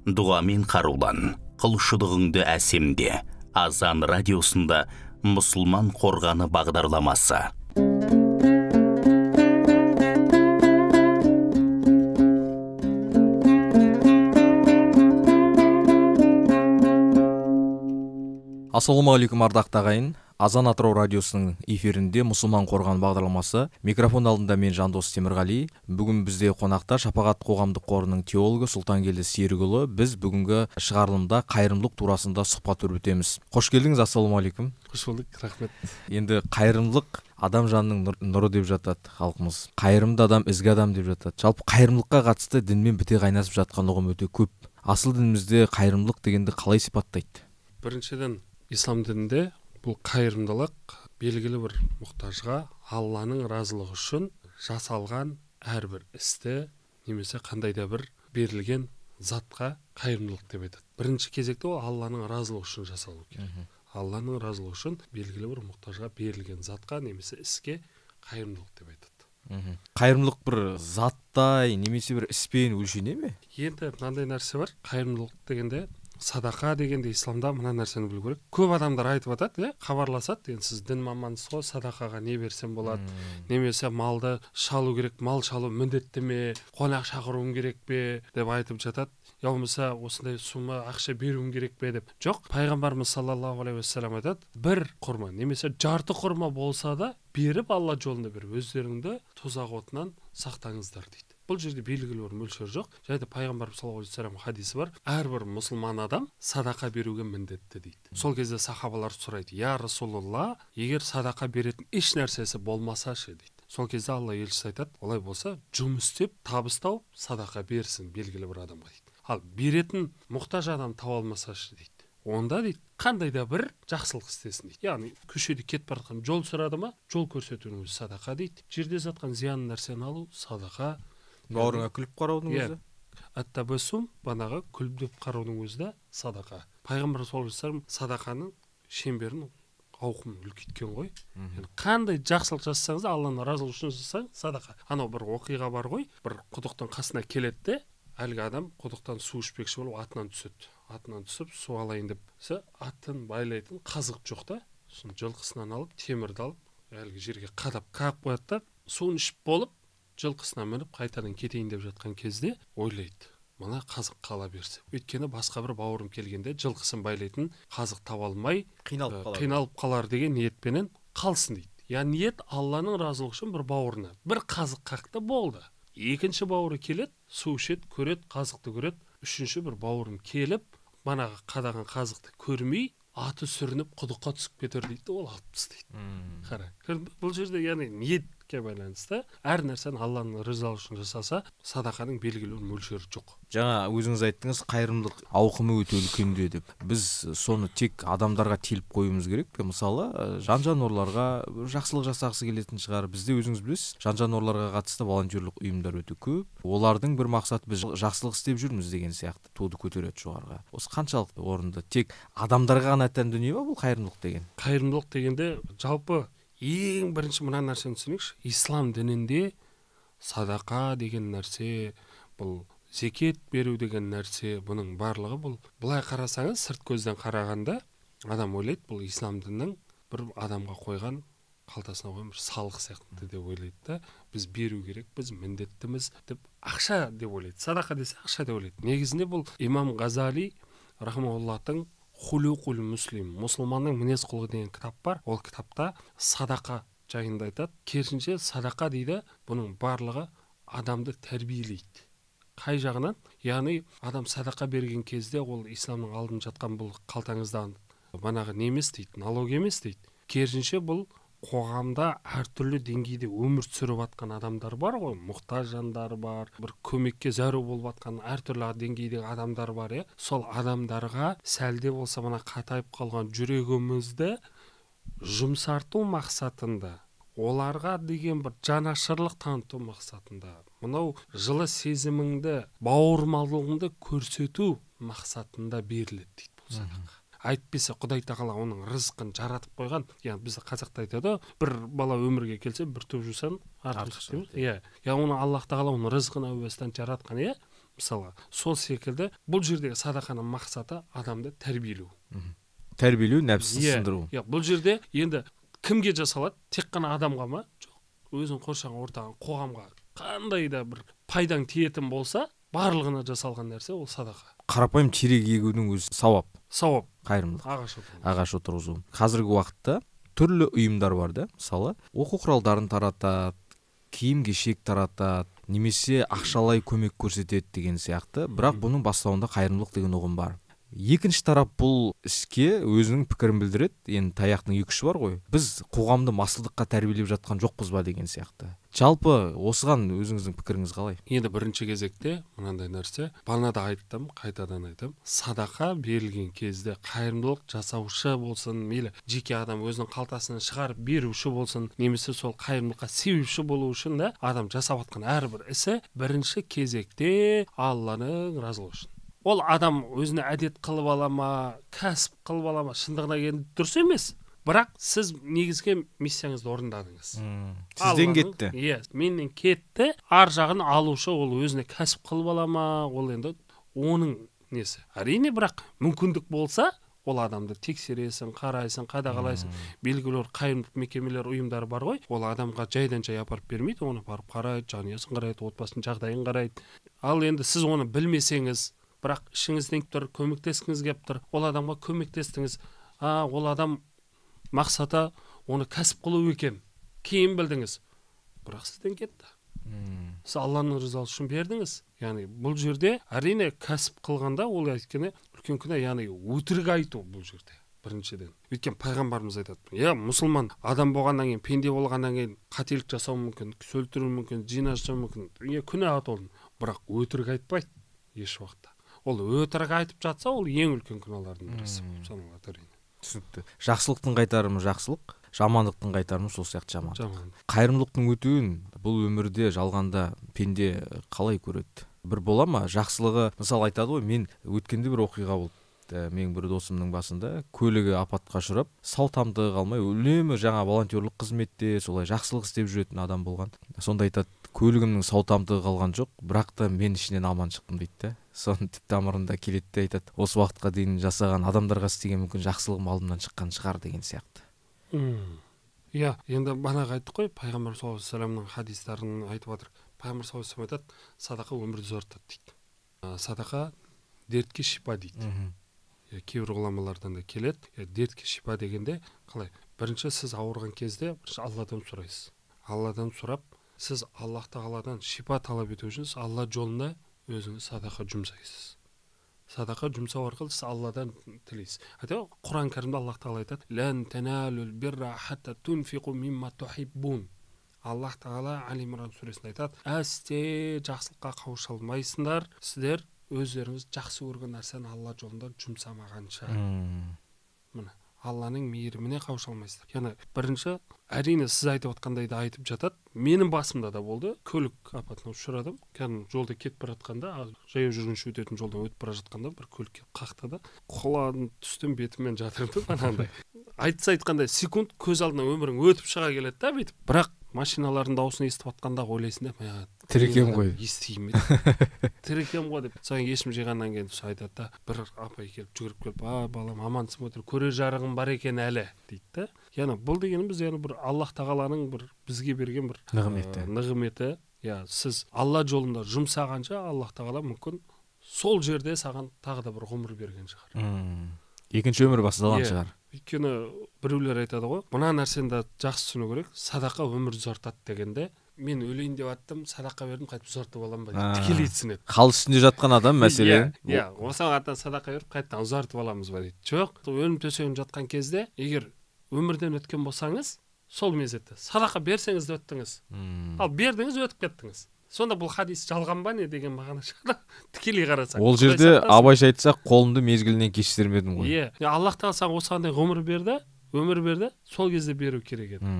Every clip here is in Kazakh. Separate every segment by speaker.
Speaker 1: Дұғамен қарулан, құлшылығыңды әсемде. Азан радиосында мұсылман қорғаны бағдарламасы.
Speaker 2: Ассалаумағалейкум, ардақты ағайын. Азан Атырау радиосының эфирінде мұсылман қорғаны бағдарламасы. Микрофон алдында мен Жандос Темірғали. Бүгін бізде қонақта Шапағат қоғамдық қорының теологы Сұлтангелді Серікұлы. Біз бүгінгі шығарылымда қайырымдылық турасында сұхбат өрбітеміз. Қош келдіңіз, ассалаумағалейкум.
Speaker 3: Қош болдық, рахмет.
Speaker 2: Енді қайырымдылық адам жанының нұры деп жатады халқымыз. Қайырымды адам ізгі адам деп жатады. Жалпы қайырымдылыққа қатысты дінмен біте қайнасып жатқан ұғым өте көп. Асыл дінімізде қайырымдылық дегенді қалай сипаттайды?
Speaker 3: Біріншіден, ислам дінінде бұл қайырымдылық белгілі бір мұқтажға Алланың разылығы үшін жасалған әрбір істі немесе қандай да бір берілген затқа қайырымдылық деп айтады. Бірінші кезекте ол Алланың разылығы үшін жасалу керек. Алланың разылығы үшін белгілі бір мұқтажға берілген затқа немесе іске қайырымдылық деп айтады.
Speaker 2: Қайырымдылық бір заттай немесе бір іспен өлшене ме?
Speaker 3: Енді мынандай нәрсе бар. Қайырымдылық дегенде, садақа дегенде исламда мына нәрсені білу керек. Көп адамдар айтып атады, хабарласады, енді сіз дін маманысыз ғой, садақаға не берсем болады, немесе малды шалу керек, мал шалу міндетті ме, қонақ шақыруым керек пе деп айтып жатады. Я болмаса осындай сумма ақша беруім керек пе деп. Жоқ, пайғамбарымыз саллаллаху алейхи уассалам айтады, бір құрма немесе жарты құрма болса да беріп, Алла жолында беріп, өздеріңді тозақ отынан сақтаңыздар дейді. Бұл жерде белгілі бір мөлшер жоқ. Және де пайғамбарымыз саллаллаху алейхи уассалам хадисі бар. Әрбір мұсылман адам садақа беруге міндетті дейді. Сол кезде сахабалар сұрайды: "Я Расулалла, егер садақа беретін еш нәрсесі болмаса ше?" дейді. Сол кезде Алла елшісі айтады: "Олай болса, жұмыс істеп, табыс тауып, садақа берсін белгілі бір адамға" дейді. Ал беретін мұқтаж адам таба алмаса ше дейді. Онда дейді, қандай да бір жақсылық істесін дейді. Яғни көшеде кетіп бара жатқан жол сұрады ма, жол көрсетудің өзі садақа дейді. Жерде жатқан зиян нәрсені алу садақа.
Speaker 2: Бауырыңа күліп қараудың өзі.
Speaker 3: Аттабасум, банағы күліп қараудың өзі де садақа. Пайғамбар саллаллаху алейхи уассалам садақаның шеңберін, ауқымын үлкейткен ғой. Яғни қандай жақсылық жасасаңыз, Алланың разылығы үшін жасасаң, садақа. Анау бір оқиға бар ғой, бір құдықтың қасына келеді де, әлгі адам құдықтан су ішпекші болып атынан түседі. Атынан түсіп су алайын деп, атын байлайтын қазық жоқ та, сосын жылқысынан алып, темірді алып, әлгі жерге қадап қағып қояды да, суын ішіп болып, жылқысына мініп қайтадан кетейін деп жатқан кезде ойлайды: мына қазық қала берсе. Өйткені басқа бір бауырым келгенде жылқысын байлайтын қазық таба алмай қиналып қалар деген ниетпенен қалсын дейді. Яғни ниет Алланың разылығы үшін бір бауырына бір қазық қақты болды. Екінші бауыры келеді, су ішеді, көреді, қазықты көреді. Үшінші бір бауырым келіп, манағы қадаған қазықты көрмей, аты сүрініп құдыққа түсіп кетер дейді, ол алып тастайды. Қара. Бұл жерде яғни ниетке байланысты әр нәрсені Алланың ризалығы үшін жасаса, садақаның белгілі бір мөлшері жоқ.
Speaker 2: Жаңа өзіңіз айттыңыз, қайырымдылық ауқымы өте үлкен деп. Біз соны тек адамдарға теліп қоюымыз керек пе? Мысалы, жан-жануарларға жақсылық жасағысы келетін шығар. Бізде өзіңіз білесіз, жан-жануарларға қатысты волонтерлік ұйымдар өте көп. Олардың бір мақсаты біз жақсылық істеп жүрміз деген сияқты туды көтереді жоғарыға. Осы қаншалықты орынды? Тек адамдарға ғана тән дүние ме бұл қайырымдылық деген?
Speaker 3: Қайырымдылық дегенде жалпы ең бірінші мына нәрсені түсінейікші. Ислам дінінде садақа деген нәрсе, бұл зекет беру деген нәрсе, бұның барлығы бұл былай қарасаңыз, сырт көзден қарағанда адам ойлайды, бұл ислам дінінің бір адамға қойған, қалтасына қойған бір салық сияқты деп ойлайды да, біз беру керек, біз міндеттіміз деп ақша деп ойлайды. Садақа десе ақша деп ойлайды. Негізінде бұл Имам Ғазали рахимаһуллахтың Хулуқул муслим, мұсылманның мінез құлқы деген кітап бар. Ол кітапта садақа жайында айтады. Керісінше садақа дейді, бұның барлығы адамды тәрбиелейді. Қай жағынан? Яғни адам садақа берген кезде ол исламның алдын жатқан бұл қалтаңыздан банағы не емес дейді, налог емес дейді. Керісінше бұл қоғамда әртүрлі деңгейде өмір сүріп жатқан адамдар бар ғой, мұқтаж жандар бар, бір көмекке зәру болып жатқан әртүрлі деңгейдегі адамдар бар, иә. Сол адамдарға сәлде болса мына қатайып қалған жүрегімізді жұмсарту мақсатында, оларға деген бір жанашырлық таныту мақсатында, мынау жылы сезіміңді, бауырмалдығыңды көрсету мақсатында беріледі дейді бұл садақа. Әйтпесе Құдай тағала оның рызқын жаратып қойған. Яғни бізде қазақта айтады, бір бала өмірге келсе, бір түп жусан артық дейміз. Иә. Яғни оны Аллах тағала оның рызқын әу бастан жаратқан, иә. Мысалы, сол секілді бұл жердегі садақаның мақсаты адамды тәрбиелеу.
Speaker 2: Тәрбиелеу, нәпсісін сындыру.
Speaker 3: Иә, бұл жерде енді кімге жасалады? Тек қана адамға ма? Жоқ. Өзің қоршаған ортаға, қоғамға қандай да бір пайдаң тиетін болса, барлығына жасалған нәрсе ол садақа.
Speaker 2: Қарапайым терек егудің өзі сауап.
Speaker 3: Сауап.
Speaker 2: Қайырымдылық.
Speaker 3: Ағаш отырғызу.
Speaker 2: Ағаш отырғызу. Қазіргі уақытта түрлі ұйымдар бар да, мысалы, оқу құралдарын таратады, киім-кешек таратады, немесе ақшалай көмек көрсетеді деген сияқты. Бірақ бұның бастауында қайырымдылық деген ұғым бар. Екінші тарап бұл іске өзінің пікірін білдіреді. Енді таяқтың екі ұшы бар ғой. Біз қоғамды масылдыққа тәрбиелеп жатқан жоқпыз ба деген сияқты. Жалпы осыған өзіңіздің пікіріңіз қалай?
Speaker 3: Енді бірінші кезекте мынандай нәрсе, бағана да айттым, қайтадан айтам. Садақа берілген кезде қайырымдылық жасаушы болсын, мейлі жеке адам өзінің қалтасынан шығарып беруші болсын, немесе сол қайырымдылыққа себепші болу үшін да адам жасап жатқан әрбір ісі бірінші кезекте Алланың разылығы үшін. Ол адам өзіне әдет қылып ала ма, кәсіп қылып ала ма, шындығына келгенде дұрыс емес. Бірақ сіз негізгі миссияңызды орындадыңыз.
Speaker 2: Сізден кетті.
Speaker 3: Иә, менен кетті. Ар жағын алушы ол өзіне кәсіп қылып ала ма, ол енді оның несі. Әрине, бірақ мүмкіндік болса, ол адамды тексересің, қарайсың, қадағалайсың. Белгілі бір қайырымдылық мекемелер, ұйымдар бар ғой. Ол адамға жайдан-жай апарып бермейді, оны барып қарайды, жанұясын қарайды, отбасының жағдайын қарайды. Ал енді сіз оны білмесеңіз, бірақ ішіңізден тұр, көмектескіңіз келіп тұр, ол адамға көмектестіңіз. Ол адам мақсаты оны кәсіп қылу екен. Кейін білдіңіз. Бірақ сізден кетті. Сіз Алланың ризалығы үшін бердіңіз. Яғни бұл жерде әрине кәсіп қылғанда ол өйткені үлкен күнә, яғни өтірік айту бұл жерде біріншіден. Өйткені пайғамбарымыз айтады, иә, мұсылман адам болғаннан кейін, пенде болғаннан кейін қателік жасауы мүмкін, кісі өлтіруі мүмкін, зина жасауы мүмкін, иә, күнә атолын. Бірақ өтірік айтпайды еш уақытта. Ол өтірік айтып жатса, ол ең үлкен күнәлардың бірісі болып саналады әрине.
Speaker 2: Түсінікті. Жақсылықтың қайтарымы жақсылық, жамандықтың қайтарымы сол сияқты жамандық. Қайырымдылықтың өтуін бұл өмірде жалғанда пенде қалай көреді? Бір бола ма? Жақсылығы, мысалы айтады ғой, мен өткенде бір оқиға болды. Менің бір досымның басында көлігі апатқа ұшырап, сау тамтығы қалмай, үнемі жаңа волонтерлік қызметте солай жақсылық істеп жүретін адам болған. Сонда айтады, көлігімнің сау тамтығы қалған жоқ, бірақ та мен ішінен аман шықтым дейді да. Соның түп тамырында келеді де айтады, осы уақытқа дейін жасаған адамдарға істеген мүмкін жақсылығым алдымнан шыққан шығар деген сияқты.
Speaker 3: Иә, енді бағанағы айттық қой, пайғамбар саллаллаху алейхи уассаламның хадистарын айтып жатыр. Пайғамбар саллаллаху алейхи уассалам айтады, садақа өмірді ұзартады дейді. Садақа дертке шипа дейді. Кейбір ғұламалардан да келеді. Дертке шипа дегенде қалай? Бірінші сіз ауырған кезде бірінші Алладан сұрайсыз. Алладан сұрап, сіз Аллах тағаладан шипа талап ету үшін сіз Алла жолында өзіңіз садақа жұмсайсыз. Садақа жұмсау арқылы сіз Алладан тілейсіз. Айтады, Құран кәрімде Аллах тағала айтады, «Лән таналул бирра хатта тунфиқу мимма тухиббун». Аллах тағала Али Имран сүресінде айтады, әсте жақсылыққа қауыша алмайсыңдар, сіздер өздеріңіз жақсы көрген нәрсені Алла жолында жұмсамағанша. Міне, Алланың мейіріміне қауыша алмайсыздар. Яғни бірінші, әрине сіз айтып отқандай да айтып жатады. Менің басымда да болды. Көлік апатына ұшырадым. Кәдімгі жолда кетіп бара жатқанда, жаяу жүргінші өтетін жолдан өтіп бара жатқанда бір көлік келіп қақты да, құладым, түстім, бетіммен жатырмын да, анандай. Айтса айтқандай секунд көз алдынан өмірің өтіп шыға келеді да бүйтіп. Бірақ машиналардың дауысын естіп жатқанда ойлайсың да, мә,
Speaker 2: тірі екенмін ғой.
Speaker 3: Естимін бе? Тірі екенмін ғой деп. Содан есім жиғаннан кейін сол айтады да, бір апай келіп жүгіріп келіп, а балам амансың ба, көрер жарығың бар екен әлі дейді да. Яғни бұл дегеніміз, яғни бір Аллах тағаланың бір бізге берген бір
Speaker 2: нығметі.
Speaker 3: Нығметі. Я, сіз Алла жолында жұмсағанша Аллах тағала мүмкін сол жерде саған тағы да бір ғұмыр берген шығар.
Speaker 2: Екінші өмір басталған шығар.
Speaker 3: Өйткені біреулер айтады ғой, мына нәрсені де жақсы түсіну керек, садақа өмір ұзартады дегенде, мен өлейін деп аттым, садақа бердім, қайтып ұзартып аламын ба деп тікелей түсінеді.
Speaker 2: Хал үстінде жатқан адам мәселен.
Speaker 3: Иә, осыған аттан садақа беріп қайтадан ұзартып аламыз ба дейді. Жоқ, өлім төсегінде жатқан кезде, егер өмірден өткен болсаңыз, сол мезетте садақа берсеңіз де өттіңіз. Ал бердіңіз, өтіп кеттіңіз. Сонда бұл хадис жалған ба не деген мағына шығады. Тікелей қарасақ.
Speaker 2: Ол жерде абайша айтсақ, қолымды мезгілінен кешірмедім ғой.
Speaker 3: Иә, Аллах тағала саған осығандай ғұмыр берді, өмір берді, сол кезде беру керек еді.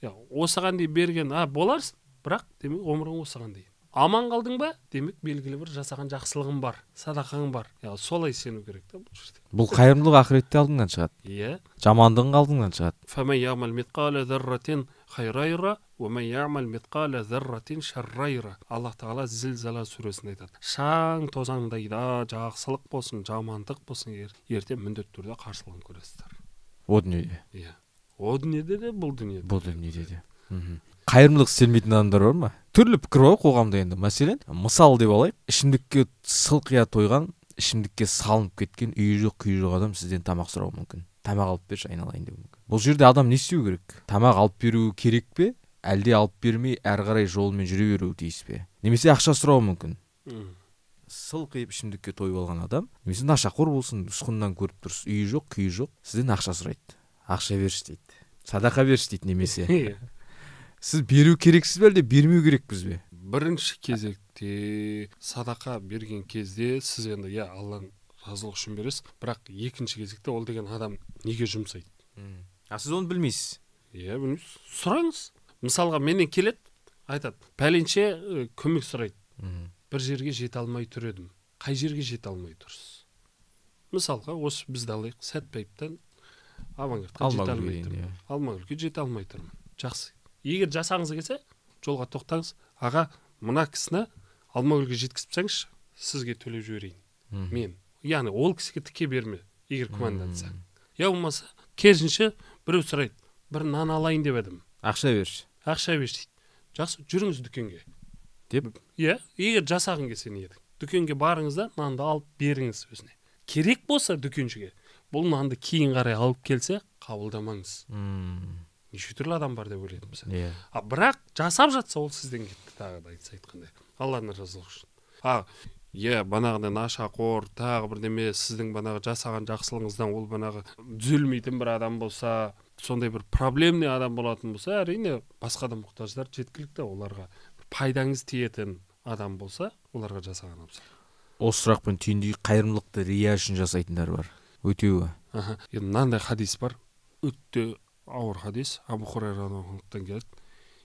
Speaker 3: Иә, осыған дейін берген, боларсың, бірақ демек ғұмырың осыған дейін. Аман қалдың ба? Демек белгілі бір жасаған жақсылығың бар, садақаң бар. Иә, солай сену керек та бұл жерде.
Speaker 2: Бұл қайырымдылық ақыретте алдыңнан шығады.
Speaker 3: Иә.
Speaker 2: Жамандығың алдыңнан шығады.
Speaker 3: Фаман ямал митқала зарратин хайран уа ман яъмал митқала зарратин шарран яра. Аллах тағала Зілзала сүресінде айтады. Шаң тозаңдай да жақсылық болсын, жамандық болсын, ертең міндетті түрде қарсылығын көресіздер.
Speaker 2: О дүниеде.
Speaker 3: Иә. О дүниеде де, бұл дүниеде.
Speaker 2: Бұл дүниеде де. Қайырымдылық істелмейтін адамдар бар ма? Түрлі пікір бар қоғамда енді. Мәселен, мысал деп алайық, ішімдікке сылқия тойған, ішімдікке салынып кеткен, үйі жоқ, күйі жоқ адам сізден тамақ сұрауы мүмкін. Тамақ алып берші, айналайын деуі мүмкін. Бұл жерде адам не істеу керек? Тамақ алып беруі керек пе? Әлде алып бермей әрі қарай жолымен жүре беруі тиіс пе? Немесе ақша сұрауы мүмкін. Сылқиып ішімдікке тойып алған адам, немесе нашақор болсын, ұсқыннан көріп тұрсыз, үйі жоқ, күйі жоқ, сізден ақша сұрайды. Ақша берші дейді. Садақа берші дейді немесе. Сіз беру керексіз бе, әлде бермеу керекпіз бе?
Speaker 3: Бірінші кезекте садақа берген кезде сіз енді иә Алланың разылығы үшін бересіз, бірақ екінші кезекте ол деген адам неге жұмсайды?
Speaker 2: А сіз оны білмейсіз?
Speaker 3: Иә, білмейсіз. Сұраңыз. Мысалға менен келеді, айтады, пәленше көмек сұрайды. Бір жерге жете алмай тұр едім. Қай жерге жете алмай тұрсыз? Мысалға, осы бізді алайық, Сәтбаевтан Авангардқа жете алмай тұрмын. Алмагүлге жете алмай тұрмын. Жақсы. Егер жасағыңыз келсе, жолға тоқтаңыз. Аға, мына кісіні Алмагүлге жеткізіп тастаңызшы, сізге төлеп жіберейін. Мен. Яғни ол кісіге тіке берме, егер күмәнданса. Я болмаса, керісінше біреу сұрайды, бір нан алайын деп едім.
Speaker 2: Ақша берші.
Speaker 3: Ақша берші дейді. Жақсы, жүріңіз дүкенге.
Speaker 2: Деп?
Speaker 3: Иә, егер жасағың келсе не едің? Дүкенге барыңыз да, нанды алып беріңіз өзіне. Керек болса дүкеншіге, бұл нанды кейін қарай алып келсе, қабылдамаңыз. Неше түрлі адам бар деп ойлайтын мысалы.
Speaker 2: Yeah.
Speaker 3: А бірақ жасап жатса, ол сізден кетті тағы да айтса айтқандай. Алланың разылығы үшін. А, иә, банағыдай нашақор, тағы бірдеме сіздің банағы жасаған жақсылығыңыздан ол банағы түзелмейтін бір адам болса, сондай бір проблемный адам болатын болса, әрине басқа да мұқтаждар жеткілікті, оларға пайдаңыз тиетін адам болса, оларға жасаған абзал.
Speaker 2: Осы сұрақпен түйіндей, қайырымдылықты рия үшін жасайтындар бар. Өтеуі.
Speaker 3: Аха. Енді мынандай хадис бар. Өте ауыр хадис. Абу Хурайрадан келеді.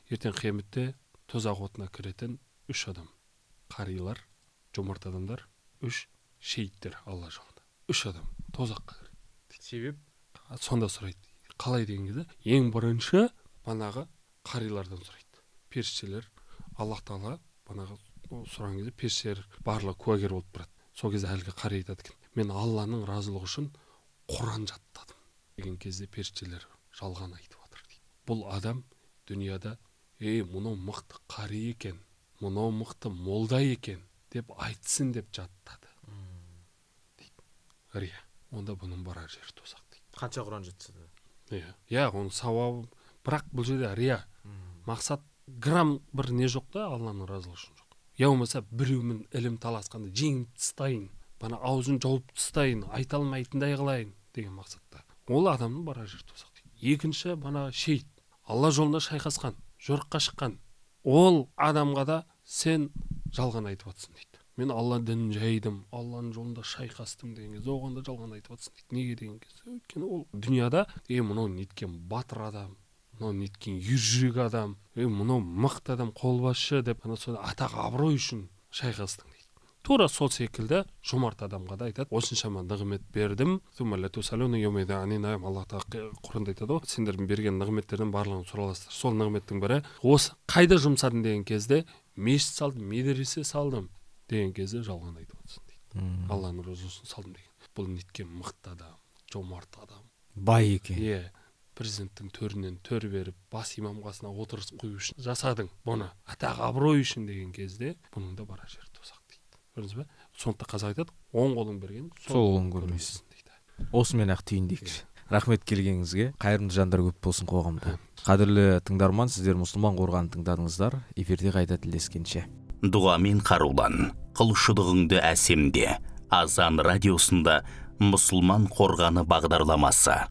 Speaker 3: Ертең қияметте тозақ отына кіретін 3 адам. Қарилар, жомарт адамдар, 3 шейіттер Алла жолында. 3 адам тозаққа кіреді.
Speaker 2: Себеп?
Speaker 3: Сонда сұрайды. Қалай деген кезде, ең бірінші банағы қарилардан сұрайды. Періштелер Аллах тағала банағы сұраған кезде періштелер барлығы куәгер болып тұрады. Сол кезде әлгі қари айтады екен, мен Алланың разылығы үшін Құран жаттадым деген кезде періштелер жалған айтып жатыр дейді. Бұл адам дүнияда, ей, мынау мықты қари екен, мынау мықты молда екен деп айтсын деп жаттады дейді. Рия. Онда бұның барар жері тозақ дейді.
Speaker 2: Қанша Құран жатса да.
Speaker 3: Иә, иә, оның сауабы, бірақ бұл жерде рия. Мақсат грамм бір не жоқ та, Алланың разылығы үшін жоқ. Я болмаса біреумен ілім таласқанда жеңіп тастайын, бана аузын жауып тастайын, айта алмайтындай қылайын деген мақсатта. Ол адамның барар жері тозақ дейді. Екінші бана шейіт, Алла жолында шайқасқан, жорыққа шыққан. Ол адамға да сен жалған айтып жатсың дейді. Мен Алла дінін жайдым, Алланың жолында шайқастым деген кезде оған да жалған айтып жатсың дейді. Неге деген кезде, өйткені ол дүнияда, ей, мынау неткен батыр адам, мынау неткен ержүрек адам, ей, мынау мықты адам, қолбасшы деп ана сол атақ абырой үшін шайқастың дейді. Тура сол секілді жомарт адамға да айтады, осыншама нығмет бердім. Аллах тағала Құранда айтады ғой, сендердің берген нығметтерден барлығын сұраласыздар. Сол нығметтің бірі осы қайда жұмсадың деген кезде, мешіт салдым, медресе салдым деген кезде жалған айтып отырсың дейді. Алланың разылығы салдым деген. Бұл неткен мықты адам, жомарт адам.
Speaker 2: Бай екен.
Speaker 3: Иә. Президенттің төрінен төр беріп, бас имам қасына отырғызып қою үшін жасадың бұны. Атақ абырой үшін деген кезде бұның да барар жері тозақ дейді. Көрдіңіз бе? Сондықтан қазақ айтады, оң қолың берген,
Speaker 2: сол қолың көрмесін
Speaker 3: дейді.
Speaker 2: Осымен ақ түйіндейікші. Рахмет келгеніңізге. Қайырымды жандар көп болсын қоғамда. Қадірлі тыңдарман, сіздер мұсылман қорғанын тыңдадыңыздар. Эфирде қайта тілдескенше.
Speaker 1: Дұғамен қарулан, құлшылығыңды әсемде. Азан радиосында мұсылман қорғаны бағдарламасы.